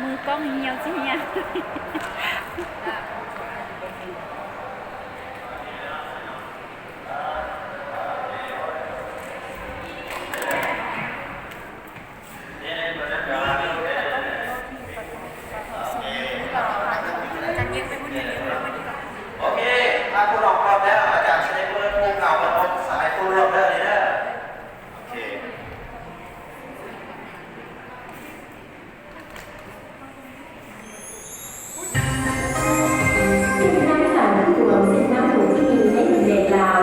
ມືກ້ອງຫ່ຽວຊິເຫຍ. ໂອເຄ ຖ້າຜູ້ຮ້ອງພ້ອມແລ້ວ ອາຈານຊິໄດ້ເປີດຜູ້ກ່າວປະຖົມສາຍຜູ້ຮ່ວມເດີນີ້ເດີ. ໂອເຄ. ເສັ້ນທາງສາຍຫຼວງເສັ້ນທາງຫົວທີໜຶ່ງໃນດິນແດນລາວ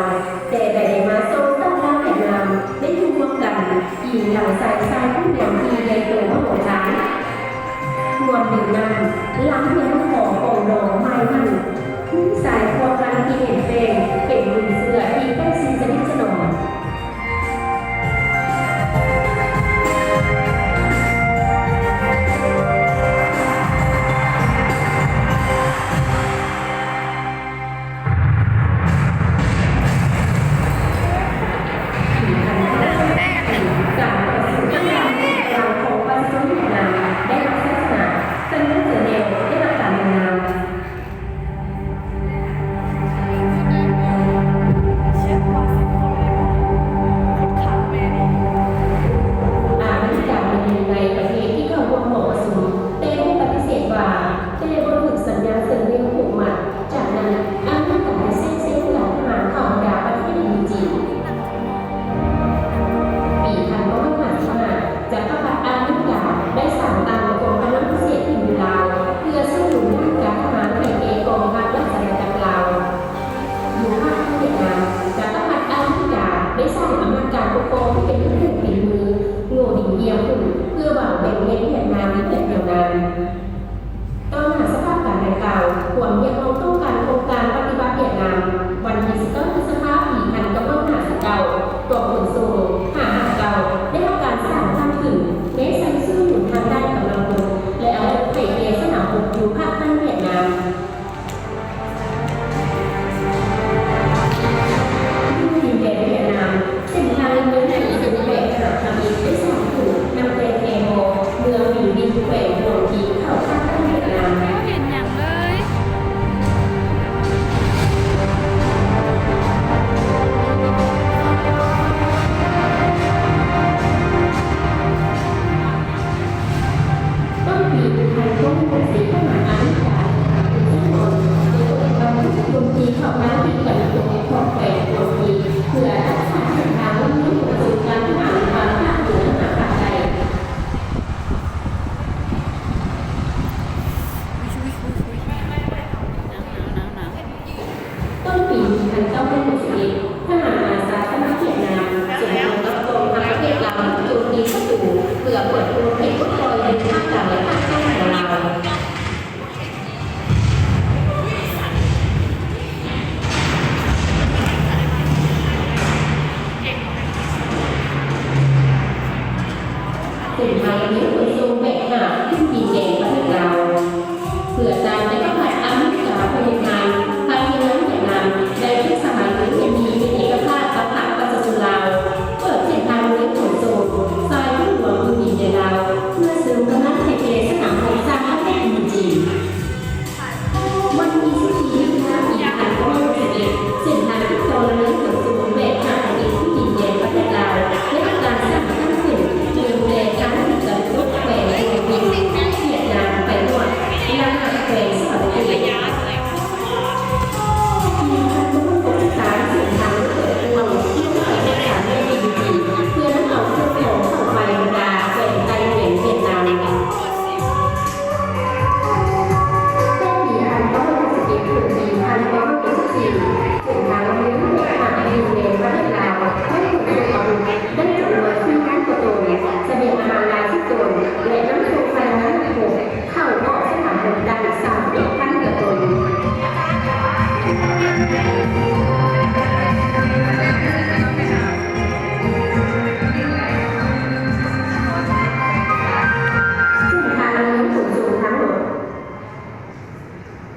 ແຕ່ໄດ້ມາສົ່ງສາຍທາງຫວຽດນາມໄດ້ຢູ່ຮ່ວມກັນ ອີງຫຼັງສາຍສາຍຜູ້ນຳທີ່ໃຫຍ່ໂຕມະໂຫລານ. ມ່ວນເດີນນຳ ລຳເຮືອນຂອງປອງດອງມາຍມັນ ມີສາຍພົວພັນທີ່ແໜ້ນແຟ້ນ ເປັນບຸນເຊື້ອທີ່ໃກ້ຊິດສະໜິດສະໜອມ. ການຕໍ່ສູ້ກັບການບຸກເບີກຂອງປະຊາຊົນຫວຽດນາມໄດ້ຮັບໄຊຊະນະ, ສະເໜີເຈີແນວໄດ້ຮັບການລົງນາມ. ອາເມລິກາເປັນໜຶ່ງໃນປະເທດທີ່ເຂົ້າຮ່ວມກອງປະຊຸມ, ແຕ່ໄດ້ປະຕິເສດວ່າ ແຕ່ບໍ່ຖືກສັນຍາເຊີນເວລຜູກມັດ. ຈາກນັ້ນ ອາເມລິກາໄດ້ແຊກເຊການທະຫານເຂົ້າບັນດາປະເທດໃນຈີນ. ປີພັນເກົ້າຮ້ອຍຫ້າສິບຫ້າ ຈັກກະພັດອາເມລິກາໄດ້ສ້າງຕັ້ງກອງກຳລັງພິເສດຂຶ້ນຢູ່ລາວ ເພື່ອສະໜູນດ້ານການທະຫານໃຫ້ແກ່ກອງທັບລາຊະອານາຈັກລາວ. ຢູ່ພາກໃຕ້ຫວຽດນາມ, ຈັກກະພັດອາເມລິກາໄດ້ສ້າງອຳນາດການປົກຄອງທີ່ເປັນເຄື່ອງເປັນມື ໂງ່ດິງກຽວຂຶ້ນ ເພື່ອຫວັງແບ່ງແຍກຫວຽດນາມໃຫ້ຫວຽດນາມ. ຕໍ່ໜ້າສະພາບການດັ່ງກ່າວ, ຄວາມຮຽກຮ້ອງຕ້ອງການໂຄງການປະຕິວັດຫວຽດນາມ, ວັນທີສິບເກົ້າ ພຶດສະພາ ປີພັນເກົ້າຮ້ອຍຫ້າສິບເກົ້າ ກອງຂົນສົ່ງ ຫ້າຫ້າເກົ້າ ໄດ້ຮັບການສ້າງຕັ້ງຂຶ້ນ ແນໃສ່ສູ້ໜູນທາງດ້ານກຳລັງບົກ ແລະ ອາວຸດໄປແກ່ສະໜາມຮົບຢູ່ພາກໃຕ້ຫວຽດນາມ. ຢູ່ດິນແດນຫວຽດນາມ, ເສັ້ນທາງລຳເລີນຂົນສົ່ງແບບຂະໜາດທຳອິດໄດ້ສ້າງຂຶ້ນນຳແຂວງແອມໍ ເມືອງບິນບິນ ແຂວງຫວງຈີ ເຂົ້າພາກໃຕ້ຫວຽດນາມ. ບໍ່ເຫັນຫຍັງເລີຍ. ຕົ້ນປີໜຶ່ງພັນເກົ້າຮ້ອຍຫົກສິບ ທະຫານອາເມລິກາ ເປັນເຈົ້ານອນ ໂດຍບັນທຶກຄົນທີ່ເຂົ້າມາຕິດກັນຕົກຂອບແຂວງຕົວຈິງ ເພື່ອຮັກສາເສັ້ນທາງລຳເລີນຂົນສົ່ງການທະຫານທາງພາກເໜືອຫາພາກໃຕ້. ຕົ້ນປີໜຶ່ງພັນເກົ້າຮ້ອຍຫົກສິບເອັດ ທະຫານອາສາສະໝັກຫວຽດນາມ ສົມທົບກັບກອງທັບປະເທດລາວ ໂຈມຕີສັດຕູ ເພື່ອເປີດໂພງເຂດປົດປ່ອຍຢູ່ພາກກາງ ແລະ ພາກໃຕ້ຂອງລາວ. ເສັ້ນທາງລຳເລີນຂົນສົ່ງແບກຫາບຂຶ້ນດິນແດນປະເທດລາວ. ເພື່ອຕ້ານຈັກກະພັດອາເມລິກາຜູ້ເຮັດງານ, ພັກແຮງງານຫວຽດນາມໄດ້ປຶກສາຫາລືເຫັນດີເປັນເອກະພາບກັບພັກປະຊາຊົນລາວ, ເປີດເສັ້ນທາງເລີນຂົນສົ່ງສາຍທາງຫຼວງຢູ່ດິນແດນລາວ ເພື່ອເສີມກຳລັງໃຫ້ແກ່ສະໜາມຮົບສ້າງປະເທດອິນໂດຈີນ. ວັນທີສິບສີ່ ມິຖຸນາ ປີພັນເກົ້າຮ້ອຍຫົກສິບເອັດ ເສັ້ນທາງຕິດຕໍ່ລະເລີນຂົນສົ່ງແບບທາງທຳອິດທີ່ດິນແດນປະເທດລາວ ໄດ້ຮັບການສ້າງຕັ້ງຂຶ້ນ ເລີ່ມແຕ່ທາງທິດຕາເວັນຕົກແຂວງຫົວຫີນ ຫວຽດນາມ ໄປຮອດລະນາດແຂວງສະຫວັນນະເຂດ. ປີພັນເກົ້າຮ້ອຍຫົກສິບສາມ ເສັ້ນທາງໄດ້ເປີດກວ້າງລົງໄປທາງສາມແຍກ ເພື່ອນຳເອົາເຄື່ອງຂອງເຂົ້າໄປບັນດາແຂວງໃຕ້ແຂວງຫວຽດນາມ. ແຕ່ປີພັນເກົ້າຮ້ອຍຫົກສິບເອັດ ເຖິງປີພັນເກົ້າຮ້ອຍຫົກສິບສີ່ ເສັ້ນທາງລຳເລີນແບກຫາບດິນແດນປະເທດລາວ ໄດ້ຂົນສົ່ງອາວຸດໄດ້ຈຳນວນສີ່ພັນກວ່າໂຕ, ສະບຽງອາຫານຫຼາຍສິບໂຕ ແລະ ນຳສົ່ງພະລັງງານນັກຮົບເຂົ້າອອກສະໜາມຮົບໄດ້ສາມສິບເອັດພັນກວ່າໂຕ. ເສັ້ນທາງລຳເລີນຂົນສົ່ງທາງລົດ.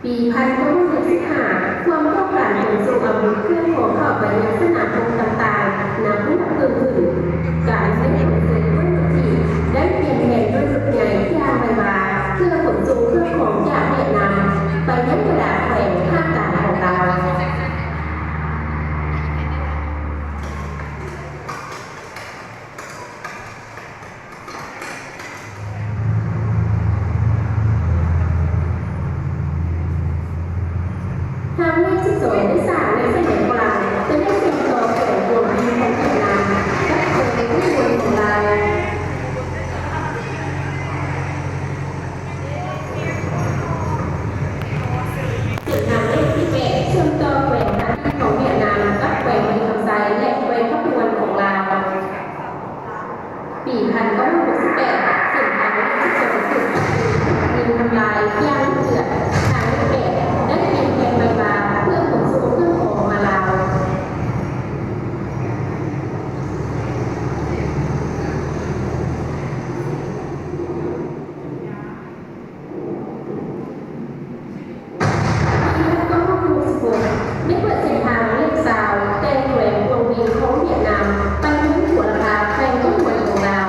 ປີພັນເກົ້າຮ້ອຍຫົກສິບຫ້າ ຄວາມຕ້ອງການຂົນສົ່ງອາວຸດເຄື່ອງຂອງເຂົ້າໄປຍັງສະໜາມຮົບຕ່າງໆ ນັບມື້ນັບເພີ່ມຂຶ້ນ. ການໃຊ້ຂົນສົ່ງດ້ວຍລົດຖີບໄດ້ປ່ຽນແປງດ້ວຍລົດໃຫຍ່ຢ່າງໄວວາ ສອງ ໄດ້ສ້າງໃນສະໄໝກ່ອນ ເພື່ອເຊື່ອມຕໍ່ແຂວງກວາງຊີຂອງຫວຽດນາມ ກັບແຂວງຂອງລາວ. ເສັ້ນທາງເລກທີແປດ ເຊື່ອມຕໍ່ແຂວງທາງໃຕ້ຂອງຫວຽດນາມ ກັບແຂວງບໍລິຄຳໄຊ ແລະ ແຂວງຄຳມ່ວນຂອງລາວ. ປີພັນເກົ້າຮ້ອຍຫົກສິບແປດ ເສັ້ນທາງເລກສິບສອງ ຖືກຕັດດິນທຳລາຍຢ່າງດຸເດືອດ. ທາງເລກແປດ ໄດ້ປ່ຽນແປງໃໝ່ມາເພື່ອຂົນສົ່ງເຄື່ອງຂອງມາລາວ. ປີພັນເກົ້າຮ້ອຍຫົກສິບຫົກ ໄດ້ເປີດເສັ້ນທາງເລກຊາວ ແຕ່ແຂວງກວາງເບຂອງຫວຽດນາມ ໄປເມືອງບົວລະພາ ແຂວງຄຳມ່ວນຂອງລາວ.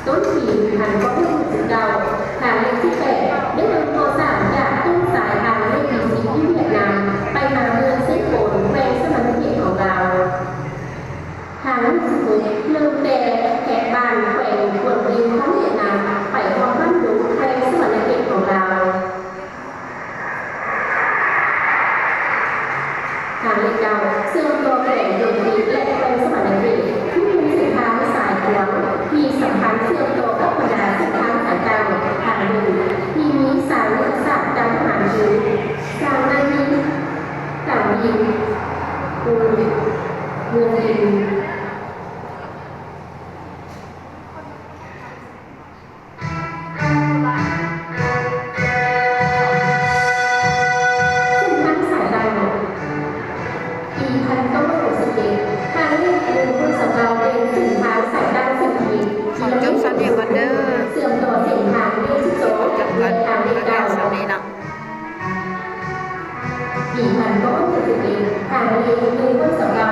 ຕົ້ນປີໜຶ່ງພັນເກົ້າຮ້ອຍຫົກສິບເກົ້າ ທາງເລກສິບແປດ ໄດ້ເລີ່ມກໍ່ສ້າງຈາກຕົ້ນສາຍທາງເລກທີສິບ ທີ່ຫວຽດນາມ ໄປມາເມືອງເຊໂປນ ແຂວງສະຫວັນນະເຂດຂອງລາວ. ທາງເລກສິບຫົກ ເລີ່ມແຕ່ແຂວງບ້ານ ແຂວງກວາງເບຂອງຫວຽດນາມ ໄປຮອດບ້ານດຸງ ແຂວງສະຫວັນນະເຂດຂອງລາວ. ທາງເລກເກົ້າ ເຊື່ອມຕໍ່ແຂວງດົງເຕັກ ແລະ ແຂວງສະຫວັນນະເຂດ ທີ່ເປັນເສັ້ນທາງສາຍກວາງທີ່ສຳຄັນ ເຊື່ອມຕໍ່ກັບບັນດາເສັ້ນທາງສາຍກາງທາງເດີ່ນ ທີ່ມີສາງຍຸດທະສາດການທະຫານຄື ສາງນາວິນ ກາງບິນ ເມືອງ ເມືອງບິນ. ເສັ້ນທາງສາຍໃຕ້ ປີພັນເກົ້າຮ້ອຍຫົກສິບເອັດ ທາງເລກໜຶ່ງຮ້ອຍຊາວເກົ້າ ເປັນເສັ້ນທາງສາຍໃຕ້ເສັ້ນທຳອິດ ຂໍຈົບສ່ຳນີ້ກ່ອນເດີ ເຊື່ອມຕໍ່ເສັ້ນທາງເລກສິບສອງ ແລະ ທາງເລກເກົ້າ ສ່ຳນີ້ເນາະ. ປີພັນເກົ້າຮ້ອຍເຈັດສິບເອັດ ທາງເລກໜຶ່ງຮ້ອຍຊາວເກົ້າ